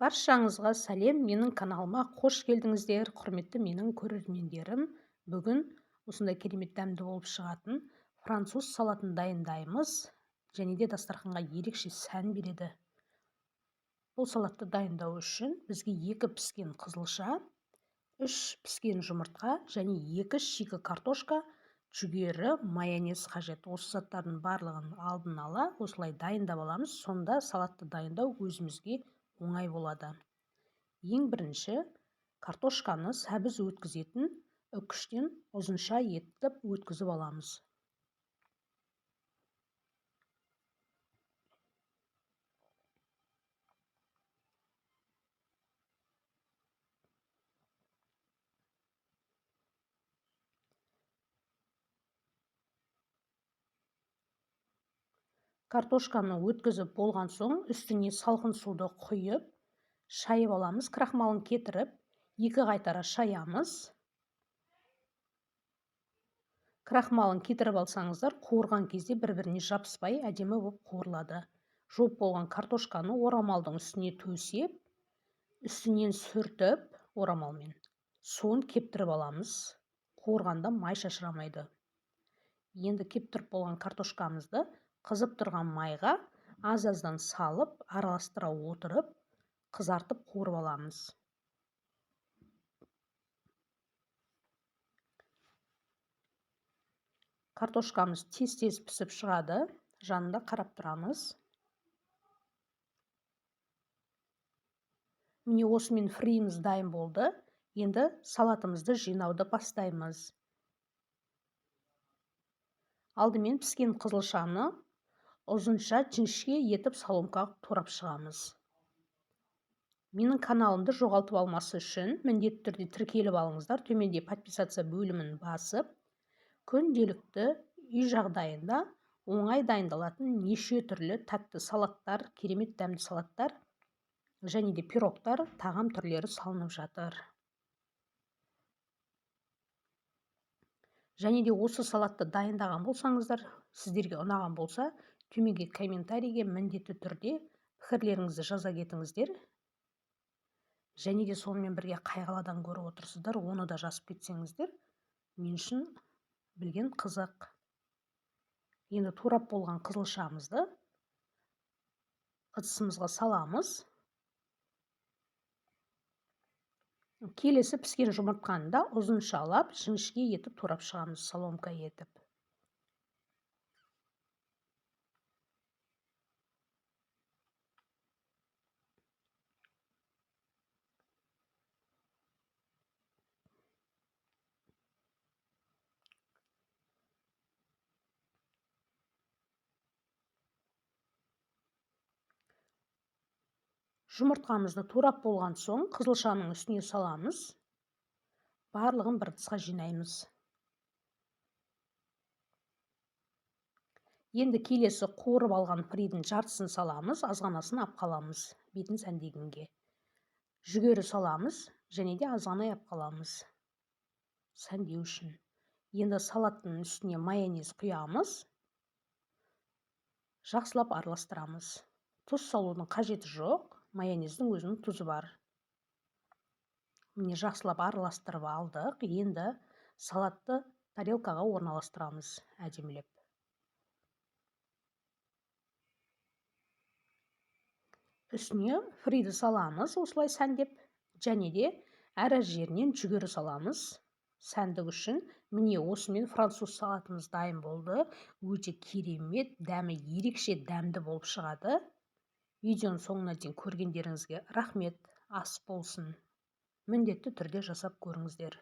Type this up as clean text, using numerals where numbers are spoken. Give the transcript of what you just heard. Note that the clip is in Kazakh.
Баршаңызға сәлем, менің каналыма қош келдіңіздер, құрметті менің көрермендерім. Бүгін осындай керемет дәмді болып шығатын француз салатын дайындаймыз және де дастарханға ерекше сән береді. Бұл салатты дайындау үшін бізге 2 піскен қызылша, 3 піскен жұмыртқа және 2 шикі картошка, жүгері, майонез қажет. Осы заттардың барлығын алдын ала осылай дайындап аламыз. Сонда салатты дайындау өзімізге оңай болады. Ең бірінші картошканы сәбіз өткізетін үкіштен ұзынша етіп өткізіп аламыз. Картошканы өткізіп болған соң үстіне салқын суды құйып, шайып аламыз. Крахмалын кетіріп, 2 қайтара шаямыз. Крахмалын кетіріп алсаңыздар, қуырған кезде бір-біріне жабыспай әдемі болып қуырылады. Жуып болған картошканы орамалдың үстіне төсеп, үстінен сүртіп орамалмен суын кептіріп аламыз. Қуырғанда май шашырамайды. Енді кептіріп болған картошкамызды қызып тұрған майға аз-аздан салып, араластыра отырып, қызартып қуырып аламыз. Картошкамыз тез-тез пісіп шығады, жанында қарап тұрамыз. Міне осымен фриіміз дайын болды. Енді салатымызды жинауды бастаймыз. Алдымен піскен қызылшаны ұзынша жіңішке етіп соломка турап шығамыз. Менің каналымды жоғалтып алмас үшін міндетті түрде тіркеліп алыңыздар. Төменде подписаться бөлімін басып, күнделікті үй жағдайында оңай дайындалатын неше түрлі тәтті салаттар, керемет дәмді салаттар және де пирогтар, тағам түрлері салынып жатыр. Және де осы салатты дайындаған болсаңыздар, сіздерге ұнаған болса, төменге комментарийге міндетті түрде пікірлеріңізді жаза кетіңіздер. Және де сонымен бірге қай қаладан көріп отырсыздар, оны да жазып кетсеңіздер, мен үшін білген қызық. Енді турап болған қызылшамызды ыдысымызға саламыз. Келесі піскен жұмыртқаны да ұзыншалап, жіңішке етіп турап шығамыз, соломка етіп. Жұмыртқамызды турап болған соң қызылшаның үстіне саламыз. Барлығын бір ыдысқа жинаймыз. Енді келесі қуырып алған фридің жартысын саламыз, азғанасын ап қаламыз бетін сәндегенге. Жүгері саламыз және де азғанай ап қаламыз сәндеу үшін. Енді салаттың үстіне майонез құямыз. Жақсылап араластырамыз. Тұз салудың қажеті жоқ. Майонездің өзінің тұзы бар. Міне жақсылап араластырып алдық. Енді салатты тарелкаға орналастырамыз әдемілеп. Үстіне фриді саламыз осылай сәндеп, және де әр жерінен жүгері саламыз сәндік үшін. Міне осымен француз салатымыз дайын болды. Өте керемет, дәмі ерекше дәмді болып шығады. Видеоның соңына дейін көргендеріңізге рахмет, ас болсын. Міндетті түрде жасап көріңіздер.